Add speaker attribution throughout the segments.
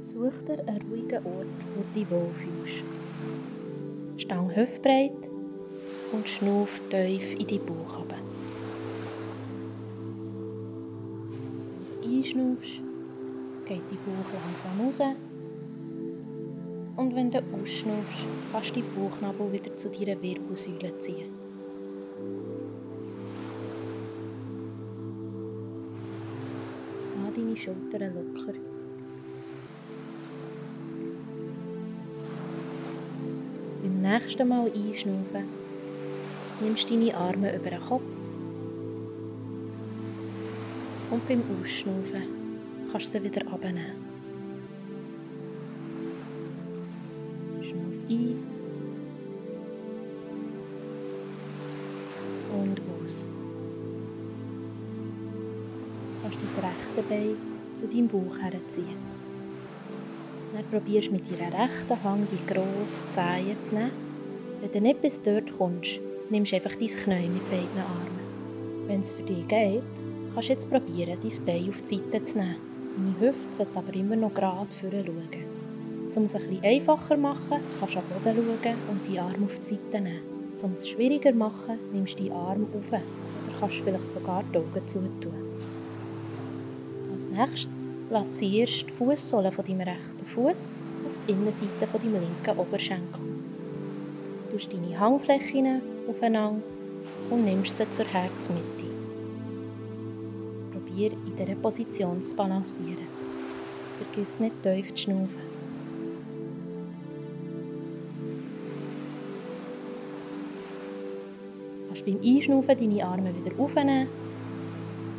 Speaker 1: Such dir einen ruhigen Ort, wo du dich wohlfühlst. Stang hüftbreit und schnuff tief in deinen Bauch runter. Wenn du einschnaufst, geht dein Bauch langsam raus. Und wenn du ausschnaufst, kannst du deinen Bauchnabel wieder zu deiner Wirbelsäule ziehen. Lass deine Schultern locker. Beim nächsten Mal einschnaufen, nimmst du deine Arme über den Kopf und beim Ausschnaufen kannst du sie wieder abnehmen. Schnauf ein und aus. Du kannst dein rechte Bein zu deinem Bauch herziehen. Dann probierst du mit deiner rechten Hand die grosse Zehe zu nehmen. Wenn du nicht bis dort kommst, nimmst du einfach dein Knie mit beiden Armen. Wenn es für dich geht, kannst du jetzt probieren, dein Bein auf die Seite zu nehmen. Deine Hüfte sollte aber immer noch gerade vorne schauen. Um es ein bisschen einfacher zu machen, kannst du am Boden schauen und die Arme auf die Seite nehmen. Um es schwieriger zu machen, nimmst du die Arme auf oder kannst du vielleicht sogar die Augen zutun. Als nächstes platzierst du die Fußsohle von deinem rechten Fuß auf die Innenseite von deinem linken Oberschenkel. Du legst deine Hangflächen aufeinander und nimmst sie zur Herzmitte. Probier in dieser Position zu balancieren. Vergiss nicht tief zu schnaufen. Du kannst beim Einschnaufen deine Arme wieder aufnehmen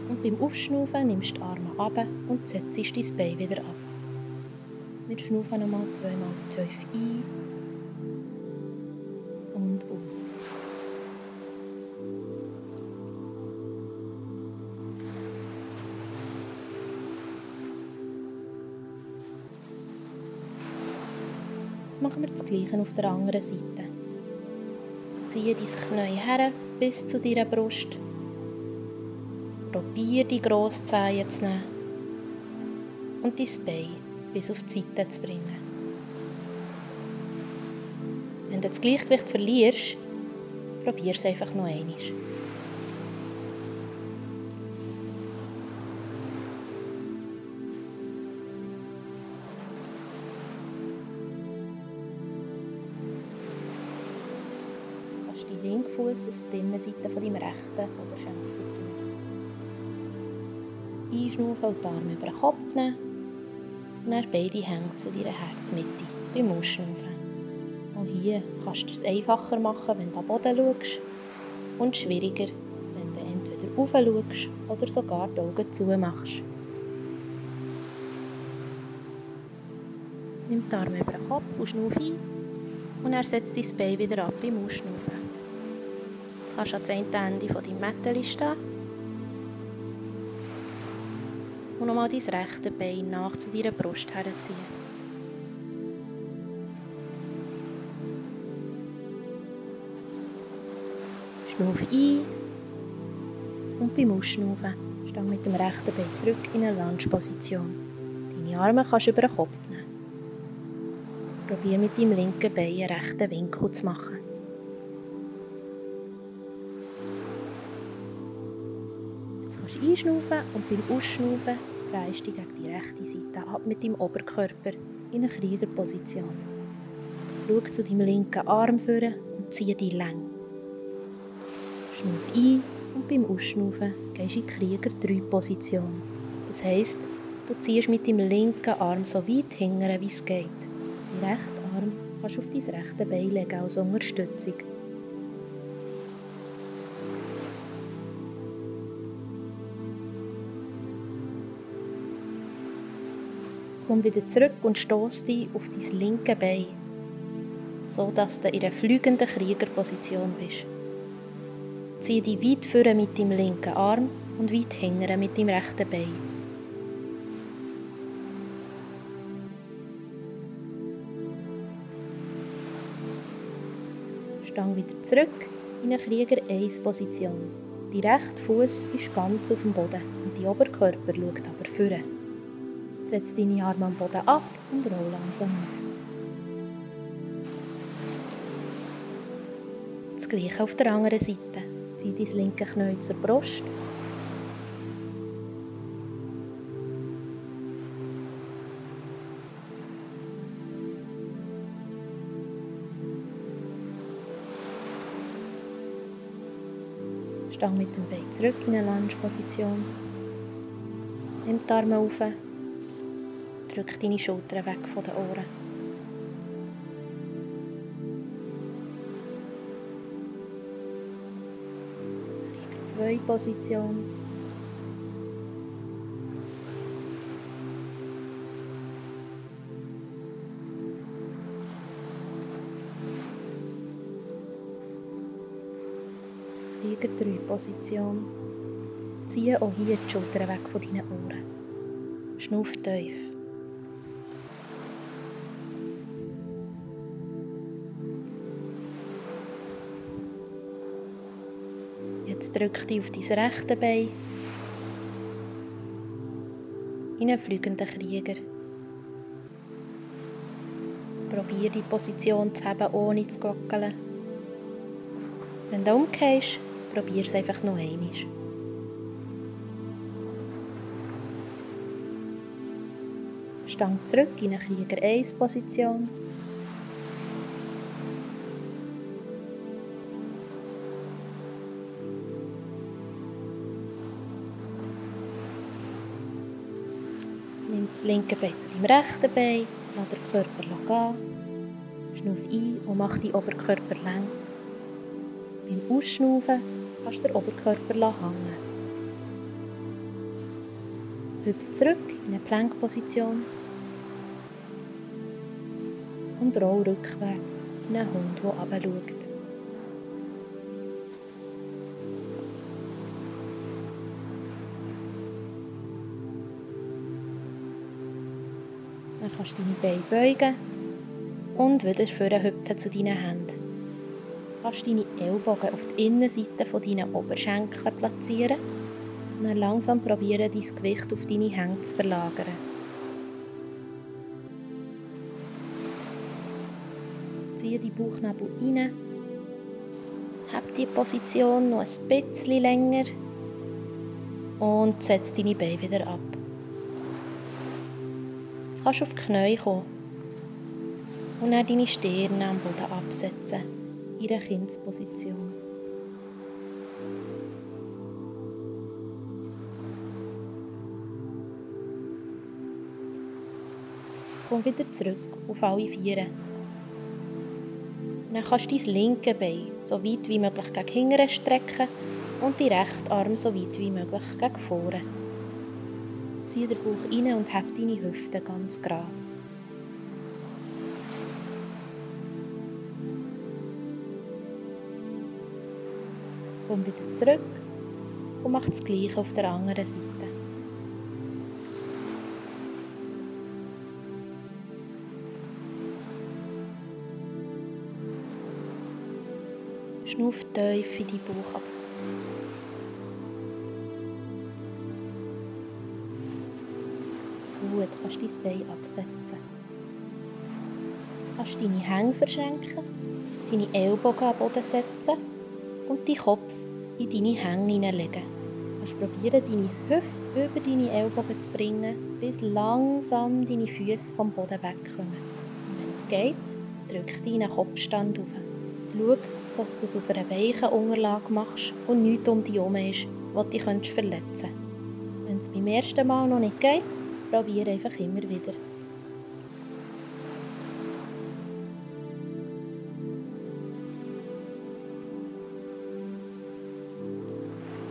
Speaker 1: und beim Ausschnaufen nimmst du die Arme runter und setzt dein Bein wieder ab. Wir schnaufen nochmal zweimal tief ein und aus. Jetzt machen wir das Gleiche auf der anderen Seite. Ziehe dein Knie her bis zu deiner Brust. Probier die grosse Zehe zu nehmen und dein Bein bis auf die Seite zu bringen. Wenn du das Gleichgewicht verlierst, probier es einfach noch einmal. Jetzt kannst du deinen linken Fuß auf die Innenseite von deinem rechten Oberschenkel tun. Einschnaufen und die Arme über den Kopf nehmen und dann beide Hände zu deiner Herzmitte beim Ausschnaufen. Auch hier kannst du es einfacher machen, wenn du am Boden schaust und schwieriger, wenn du entweder rauf schaust oder sogar die Augen zumachst. Nimm die Arme über den Kopf und schnauf ein und dann setzt dein Bein wieder ab beim Ausschnaufen. Jetzt kannst du an das eine Ende von deinem Mätteli stehen und nochmal dein rechte Bein nach zu deiner Brust herziehen. Schnauf ein und beim Ausschnaufen steh mit dem rechten Bein zurück in eine Lunge-Position. Deine Arme kannst du über den Kopf nehmen. Probier mit deinem linken Bein einen rechten Winkel zu machen. Jetzt kannst du einschnaufen und beim Ausschnaufen drehst du gegen die rechte Seite ab mit deinem Oberkörper in eine Kriegerposition. Schau zu deinem linken Arm führen und ziehe die Länge. Schnauf ein und beim Ausschnaufen gehst du in die Krieger-3-Position. Das heisst, du ziehst mit deinem linken Arm so weit hinten, wie es geht. Den rechten Arm kannst du auf dein rechte Bein legen als Unterstützung. Komm wieder zurück und stoss dich auf dein linke Bein, so dass du in einer fliegenden Kriegerposition bist. Zieh dich weit vorne mit deinem linken Arm und weit hinten mit deinem rechten Bein. Stang wieder zurück in eine Krieger-1-Position. Dein rechter Fuß ist ganz auf dem Boden und dein Oberkörper schaut aber vorne. Setz deine Arme am Boden ab und roll langsam auf. Das Gleiche auf der anderen Seite. Zieh dein linke Knie zur Brust. Stang mit dem Bein zurück in eine Lunge-Position. Nimm die Arme auf. Drück deine Schultern weg von den Ohren. Krieg 2 Position. Krieg 3 Position. Ziehe auch hier die Schultern weg von deinen Ohren. Schnuff tief. Jetzt drück dich auf dein rechte Bein in einen fliegenden Krieger. Probier die Position zu haben, ohne zu wackeln. Wenn du umgehst, probier es einfach noch einmal. Stang zurück in eine Krieger 1 Position. Nimm das linke Bein zu deinem rechten Bein, lass den Körper gehen. Schnuff ein und mach die Oberkörper lang. Beim Ausschnaufen kannst du den Oberkörper hängen. Hüpf zurück in eine Plankposition und roll rückwärts in einen Hund, der runterschaut. Dann kannst du deine Beine beugen und wieder vorne hüpfen zu deinen Händen. Jetzt kannst du deine Ellbogen auf die Innenseite deiner Oberschenkel platzieren und dann langsam probieren, dein Gewicht auf deine Hände zu verlagern. Ziehe die Bauchnabel rein, heb die Position noch ein bisschen länger und setz deine Beine wieder ab. Jetzt kannst du auf die Knie kommen und dann deine Stirn am Boden absetzen, in einer Kindsposition. Komm wieder zurück auf alle Viere. Dann kannst du dein linke Bein so weit wie möglich gegen hinten strecken und die rechte Arm so weit wie möglich gegen vorne. Zieh den Bauch rein und heb deine Hüfte ganz gerade. Komm wieder zurück und mach das Gleiche auf der anderen Seite. Schnuff tief in deinen Bauch ab. Gut, kannst du dein Bein absetzen. Jetzt kannst du deine Hände verschränken, deine Ellbogen am Boden setzen und deinen Kopf in deine Hände hineinlegen. Du kannst probieren, deine Hüfte über deine Ellbogen zu bringen, bis langsam deine Füße vom Boden wegkommen. Und wenn es geht, drück dich in einen Kopfstand auf. Schau, dass du das auf einer weichen Unterlage machst und nichts um dich herum ist, was dich verletzen könnte. Wenn es beim ersten Mal noch nicht geht, probiere einfach immer wieder.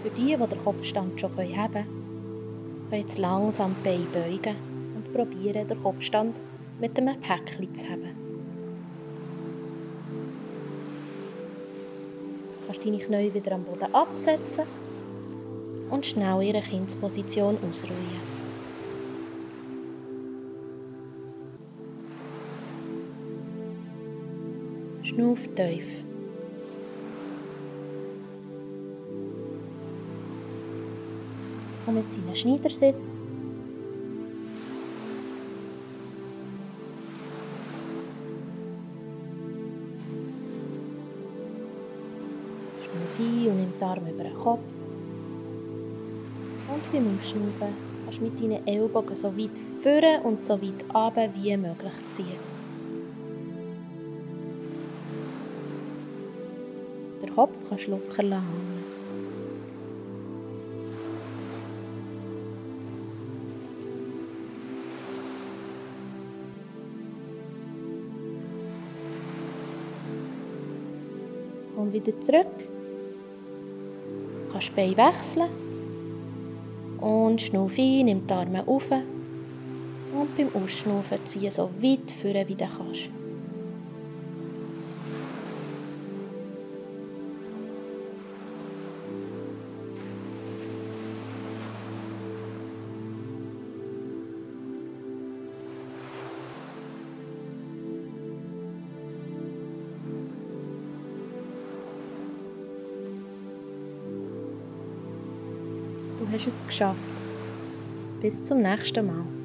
Speaker 1: Für die den Kopfstand schon haben können jetzt langsam die Beine beugen und probieren, den Kopfstand mit einem Päckchen zu haben. Du kannst deine Knie wieder am Boden absetzen und schnell in ihre Kindsposition ausruhen. Schnuff tief. Komm jetzt in einen Schneidersitz. die Arme über den Kopf. Und beim Ausschnaufen kannst du mit deinen Ellbogen so weit vorne und so weit runter wie möglich ziehen. Den Kopf kannst du locker hängen. Komm wieder zurück. Du kannst die Beine wechseln. Und schnauf ein, nimm die Arme auf. Und beim Ausschnaufen zieh so weit vorne wie du kannst. Du hast es geschafft. Bis zum nächsten Mal.